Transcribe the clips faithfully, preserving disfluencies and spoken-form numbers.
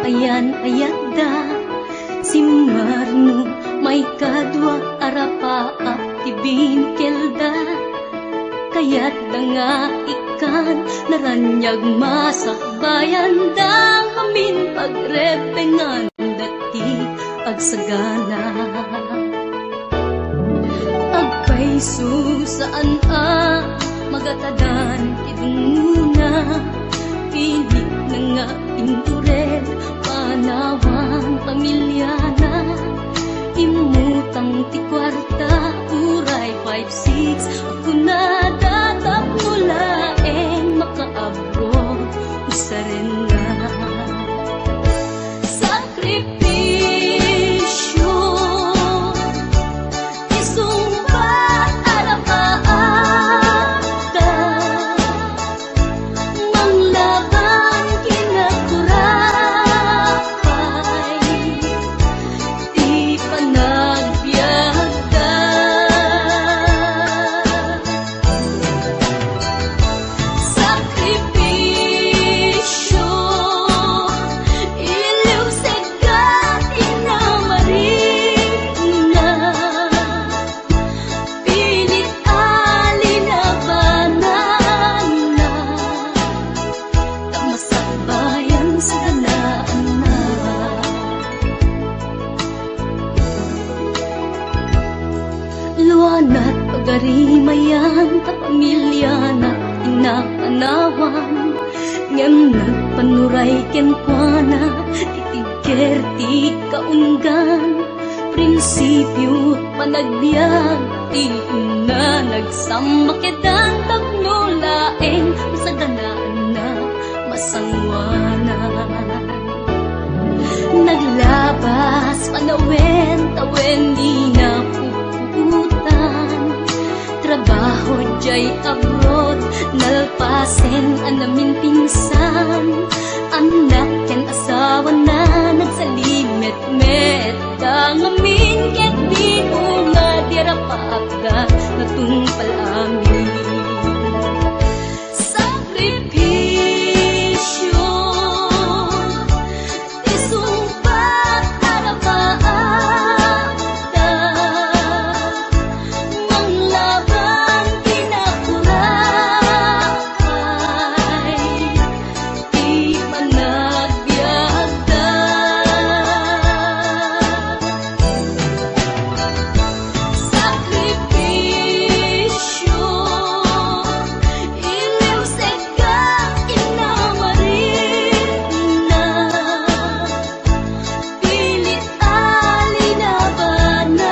ayan-ayatda. Simmarno, maikadua a rapaap ti binkelda. Kayatda nga ikkan naraniag masakbayanda, ngamin pagrebbenganda ti agsagana. Agpayso saan a magatadan ti dungngona, pinitna nga intured panawan pamiliana. Immutang ti kuarta, uray five six a kunada, tapno laeng makaabroad usarenna. Sakripisio, isungbat a rapaapda, manglaban ken agturapay ti panagbiagda. Sakripisio, iliwsegda ti namarina, pilit a linabananna, ta masakbayan saganaanna. Luanat pagarimayan ta pamiliana ti napanawan, ngem nagpanuray kenkuana ti tigger ti kaunggan. Prinsipio, panagbiag ti inna, nagsammakedan tapno laeng masaganaanna, masangoanan. Naglabas panawen, tawen dina puputan. Trabaho diay abroad, nalpasen a naminpinsan. Annak ken asawana, nagsalimetmet da ngamin ket dinunga ti rapaapda, natungpal amin. Sakripisio, isungbat a rapaapda, manglaban ken agturapay ti panagbiagda. Sakripisio, iliwsegda ti namarina, pilit a linabananna,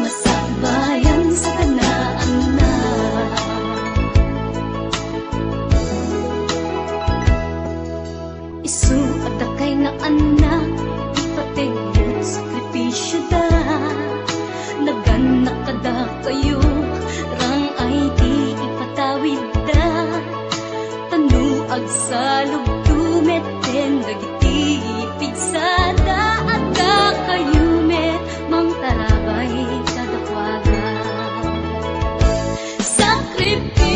masakbayan saganaanna. Isu a dakay nga annak, ipateg met sakripisioda. Nagannak kadakayo, rang-ay ti ipatawidda. Ta no agsalubto met ken dagiti pigsada, addakayo met mangtarabay kadakuada. Sakripisio,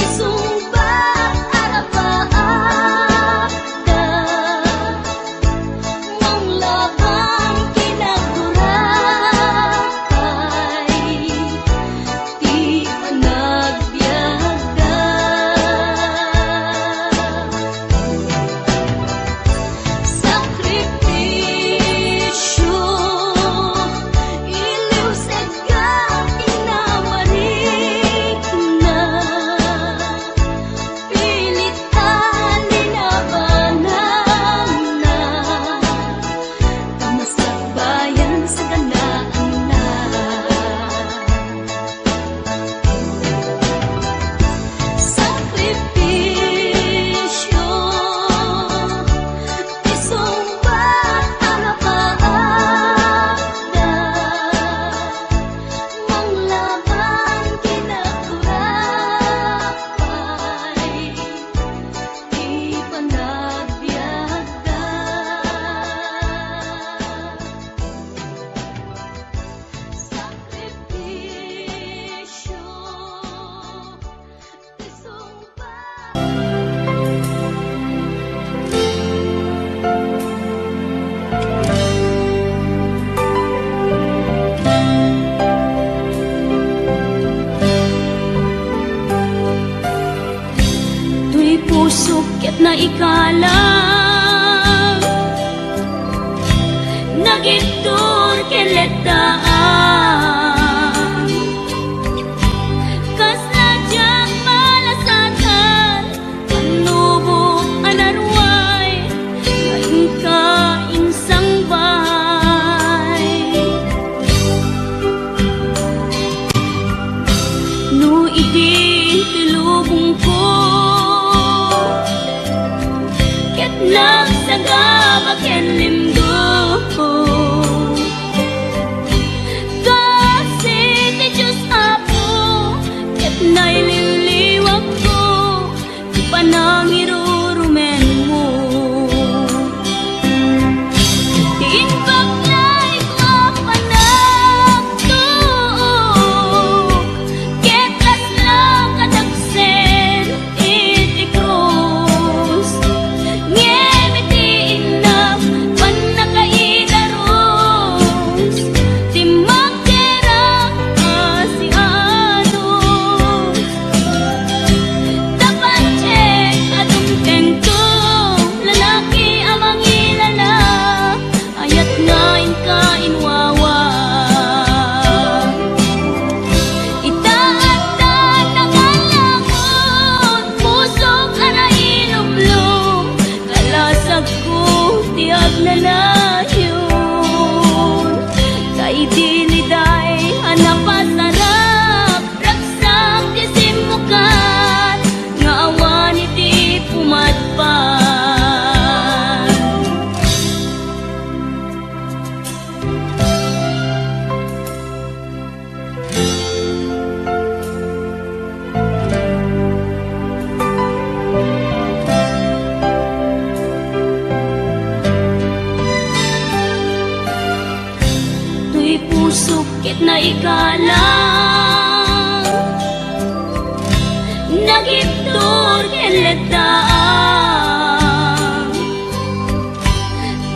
isungbat a rapaapda, manglaban ken agturapay ti panagbiagda. Ket naikalang, nagibtur ken letdaan. Kasla diak malasatan, pannubok a naruay, nga inka insangbay. No idi ti lubongko, ket nagsagaba ken limgo, kasi ti Dios Apo ket nailiwliwakko ti panangirurumenmo. Ti imbag nga isu a panagtuok, ket kasla kadagsen iti krus. Ngem iti innak pannakaidarus, ti magderak a sianus. Tapno ket adun kenka, lalaki a mangilala, ayat nga inka inwawa. Ita adda nangalangon, pusok a nailumlom, kalasagko ti agnanayon. Ta idi ni Day a napasarap, ragsak ti simmukan nga awan iti pumadpad. Toy pusok ket naikalang, nagibtur ken letdaan.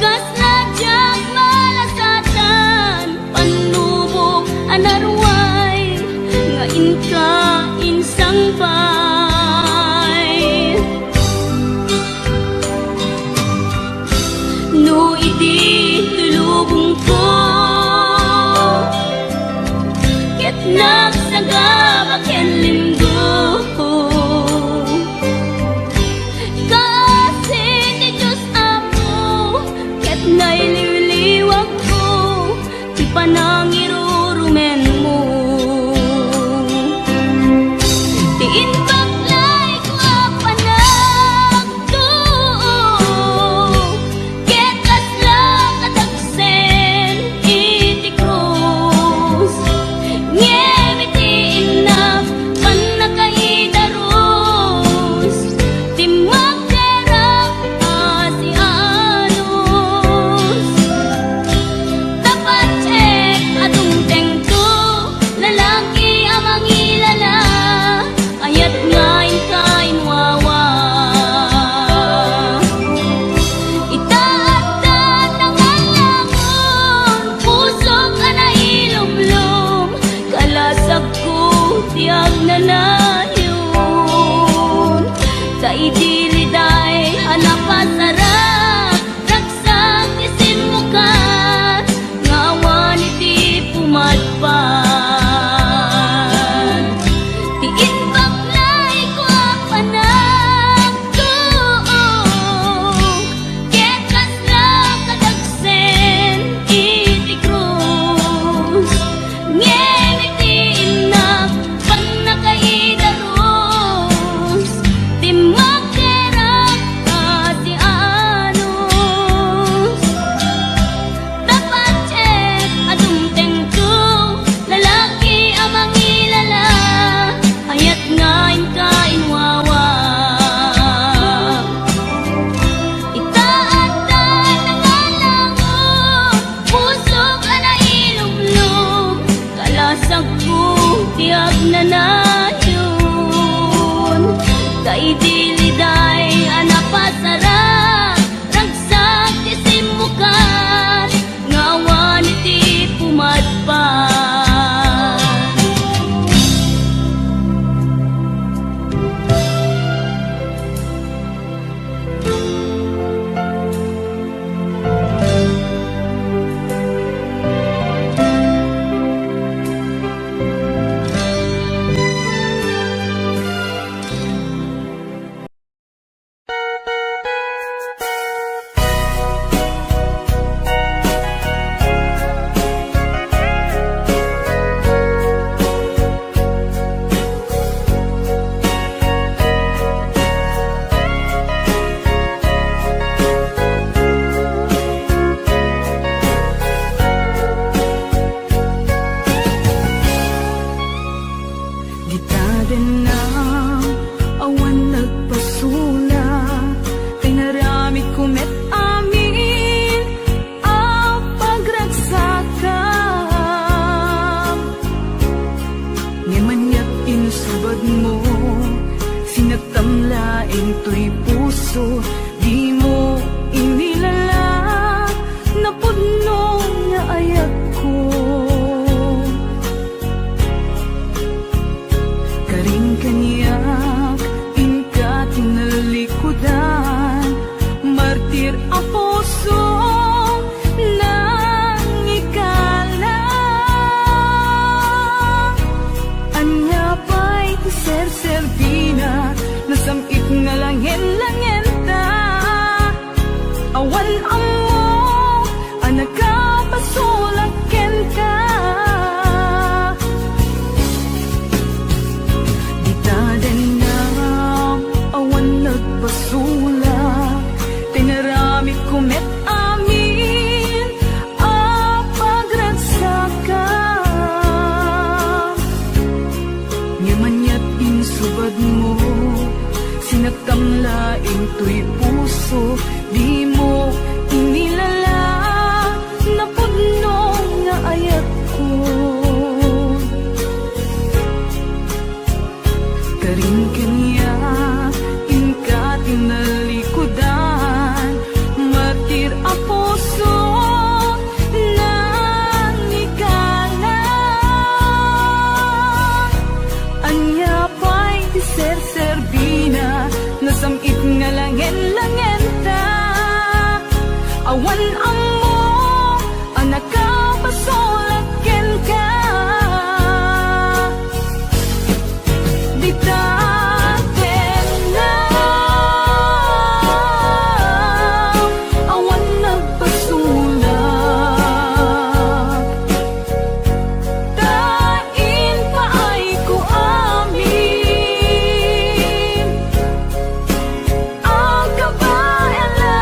Kasla diak malasatan, pannubok a naruay, nga inka insangbay. No idi ti lubongko, ket nagsagaba ken limgo, Intoy puso, dimo inilala, napudno nga ayatko. Karin kaniak, inka tinalikudan, martir a puso, nangikala. Ania pay ti serserbina, nasam-it nga langen-langenta. Awan ammo a nakapasulak kenka. Dita dennam, awan nagpasulak, tinaramidko met amin a pagragsakam. Ngem aniat insubadmo, sinaktam laeng toy puso, dimo inilala, napudno nga ayatko. Karin kaniak, inka tinalikudan, martir a puso, nangikala. Ania pay ti serserbina, nasam-it nga langen-langenta. Awan ammo a nakapasulak kenka. Dita dennam, awan nagpasulak. Ta impaayko amin a kabaelan.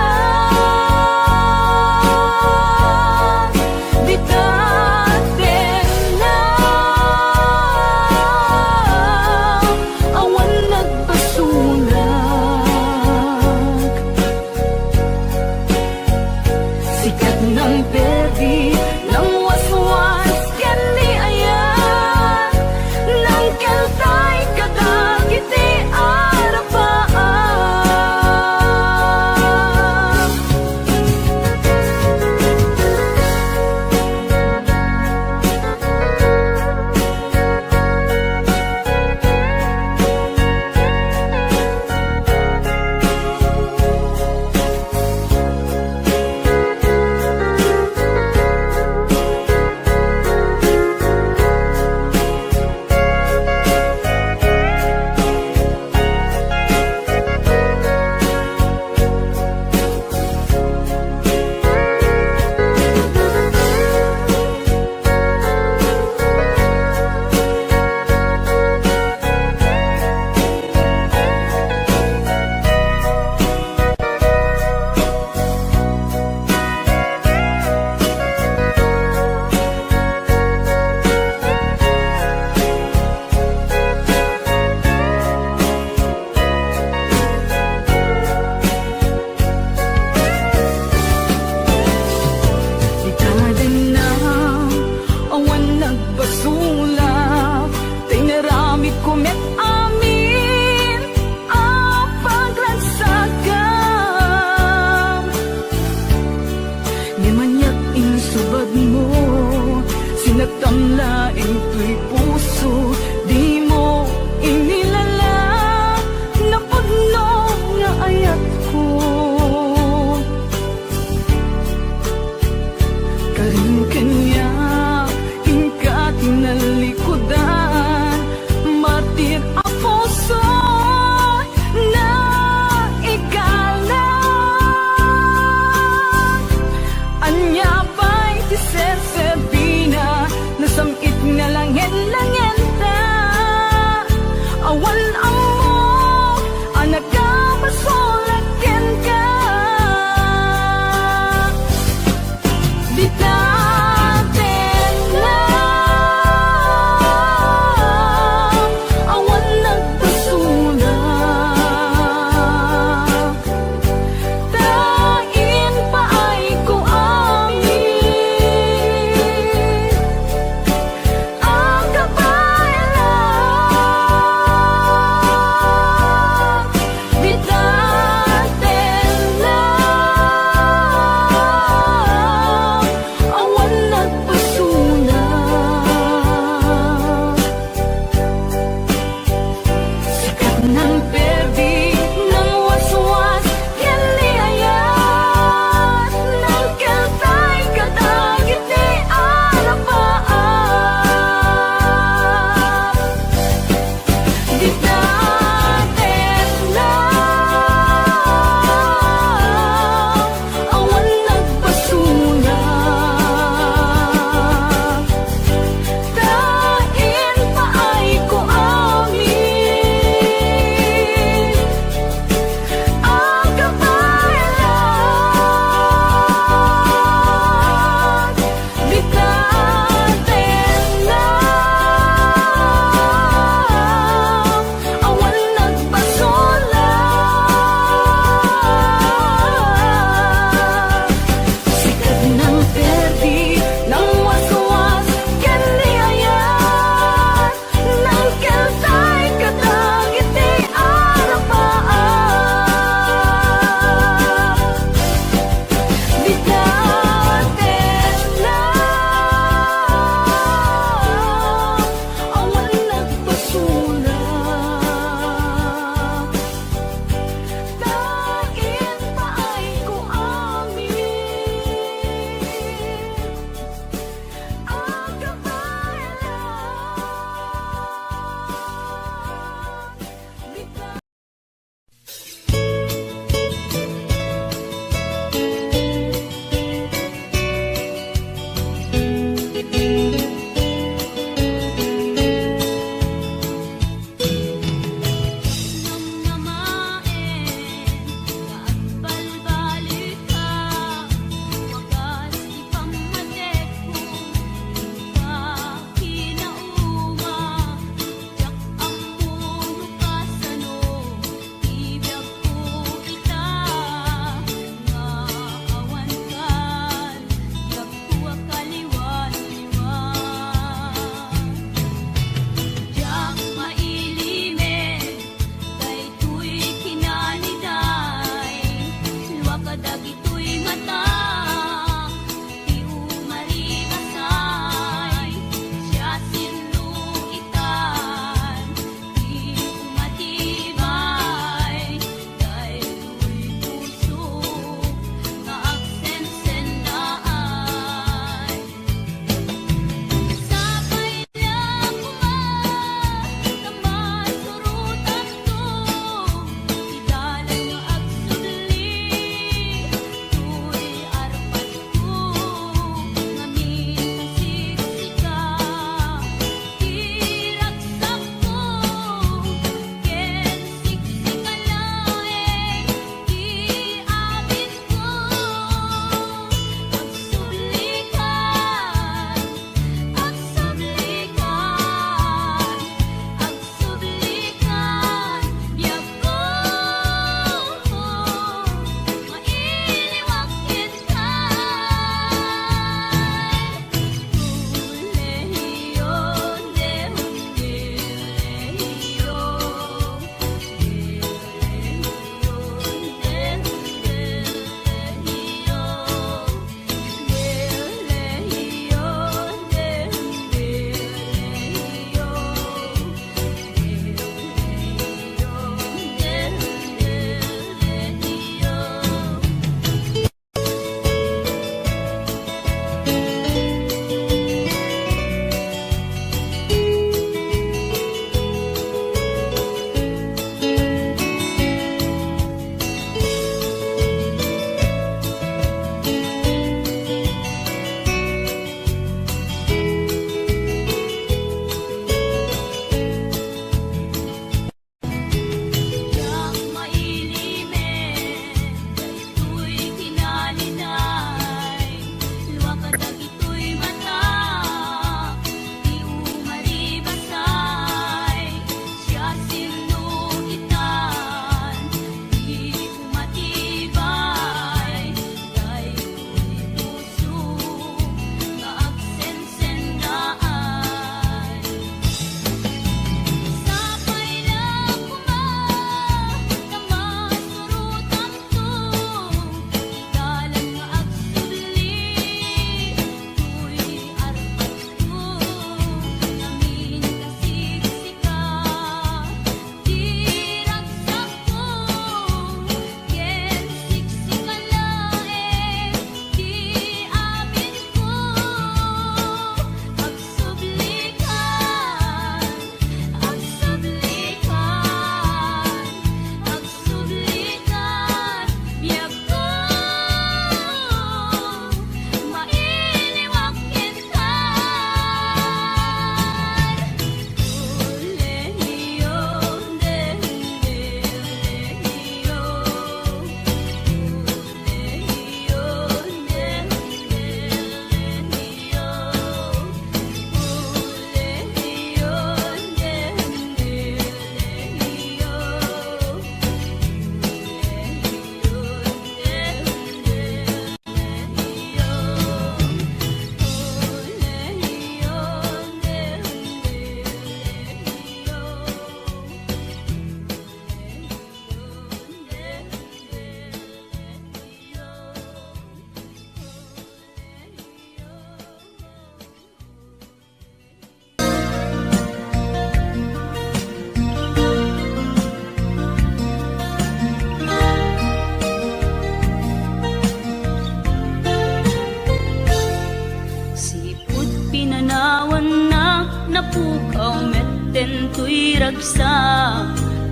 Agsa,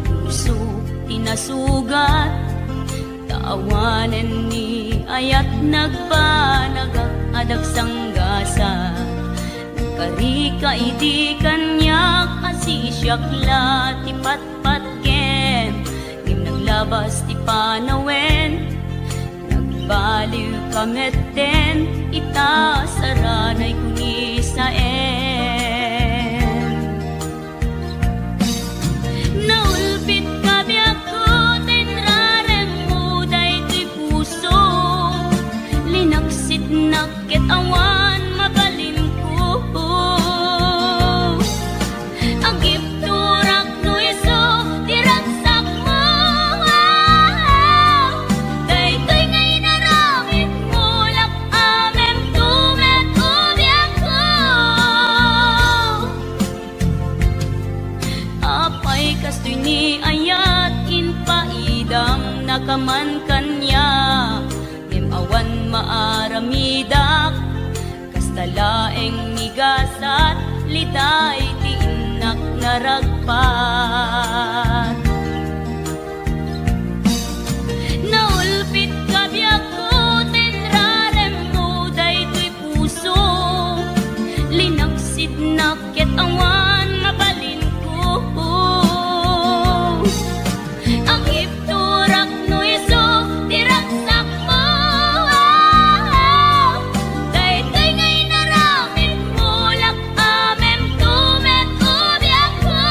puso ti nasugat, ta awanen ni ayat nagbanagak a dagsanggasat. Nagkarika idi kaniak a sisiak la ti patpatgen, ngem naglabas ti panawen. Nagbaliwka metten ita saranay kunisaen. Naulpitka biagko ta inraremmo daytoy puso. Linaksitnak ket awan mabalinko. Agipturak no isu ti ragsakmo. Daytoy nga inaramidmo, lak-amemto met ubiakko. Apay kastoy ni ayat, impaidamnaka man kaniak, ngem awan maaramidak. Kasta laeng ni gasat, liday ti innak naragpat. Naulpitka biagko ta inraremmo daytoy puso. Linaksidnak ket awan mabalinko. Agipturak no isu ti ragsakmo. Daytoy nga inaramidmo, lak-amemto met ubiakko.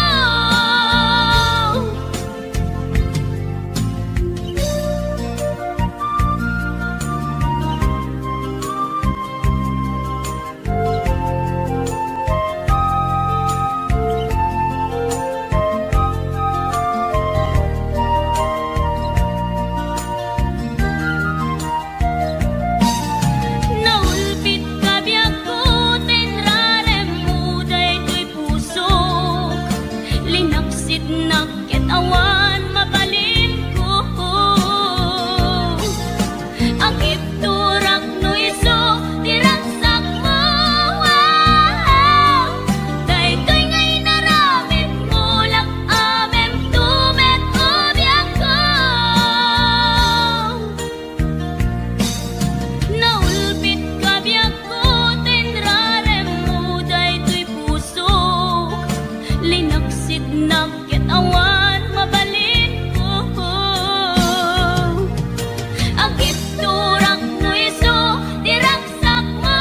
Naulpitka biagko ta inraremmo daytoy pusok. Linaksitnak ket awan mabalinko. Agipturak no isu ti ragsakmo. Daytoy nga inaramidmo, lak-amemto met ubiakko. Naulpitka biagko ta inraremmo daytoy pusok. Linaksitnak ket awan mabalinko. Agipturak no isu ti ragsakmo.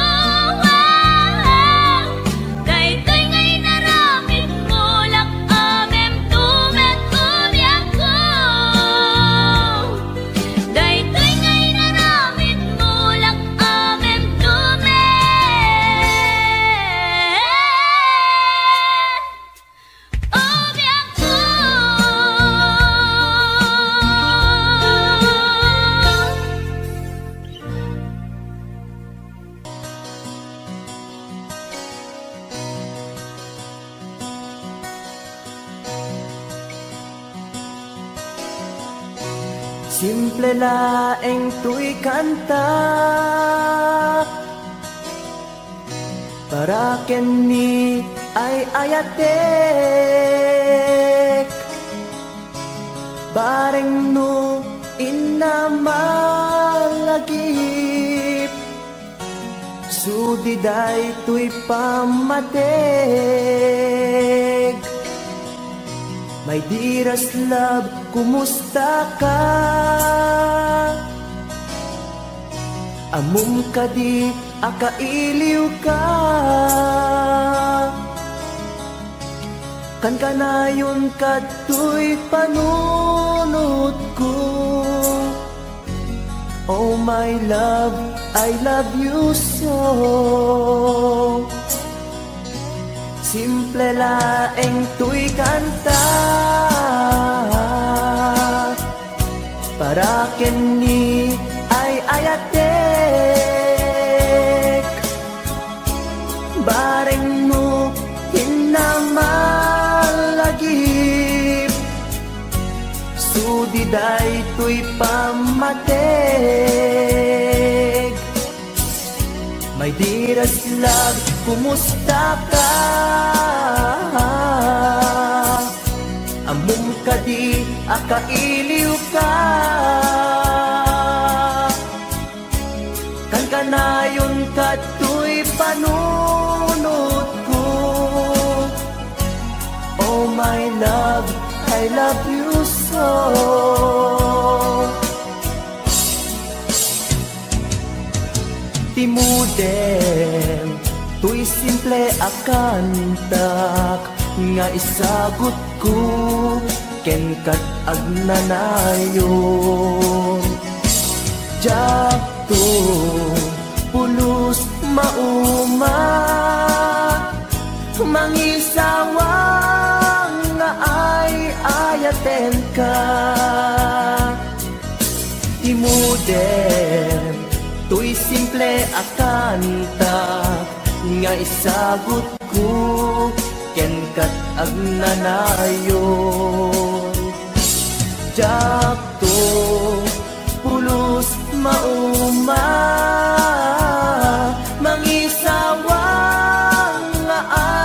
Daytoy nga inaramidmo, lak-amemto met ubiakko. Daytoy nga inaramidmo, lak-amemto met ubiakko. Simple laeng toy kanta para ken ni ay-ayatek. Bareng no inna malagip, sudi daytoy pammateg. My dearest love, kumusta ka? Ammom kadi a kailiwka? Kankanayon kadtoy panunotko. Oh my love, I love you so. Simple laeng toy kanta para ken ni ay-ayatek. Bareng no inna malagip, sudi daytoy pammateg. My dearest love, kumusta ka? kadi a kailiwka. Kankanayon kadtoy panunotko. Oh my love, I love you so. Timudem, toy simple a kantak nga isagutko kenka agnanayon. Diakto pulos mauma, mangisawang nga ay-ayatenka. Timudem, toy simple a kantak nga isagutko kenka agnanayon. Diakto pulos mauma, mangisawang nga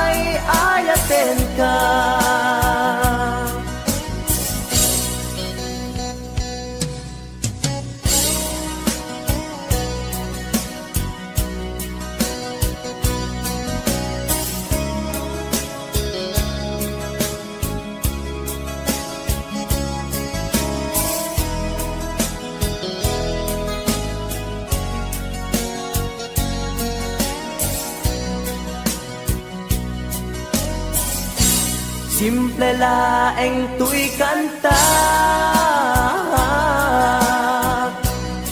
ay-ayatenka. Simple laeng toy kanta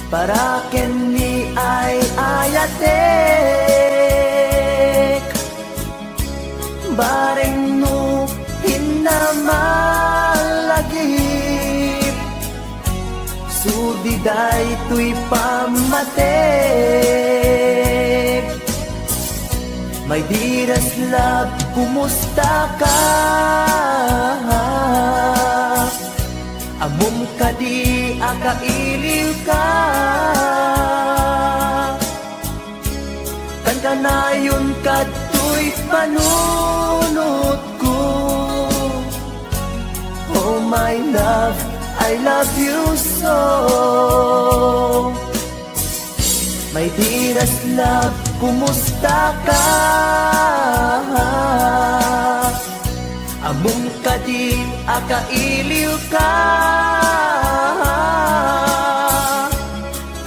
para ken ni ay-ayatek. Bareng no pinnamalagip, sudi daytoy pammatek. My dearest love, kumusta ka? Ammom kadi a kailiwka? Kankanayon kadtoy panunotko. Oh my love, I love you so. My dearest love, kumusta ka? Ammom kadi a kailiwka?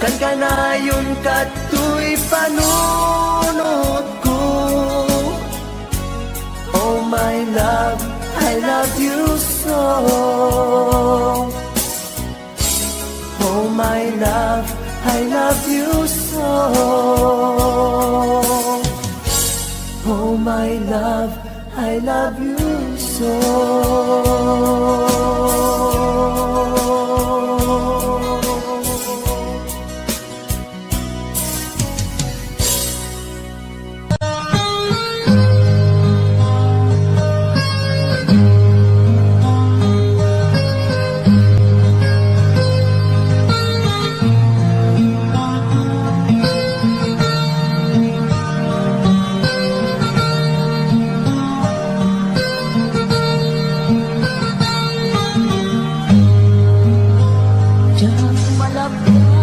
Kankanayon kadtoy panunotko. Oh my love, I love you so. Oh my love, I love you so. Oh my love, I love you so. Diak malabta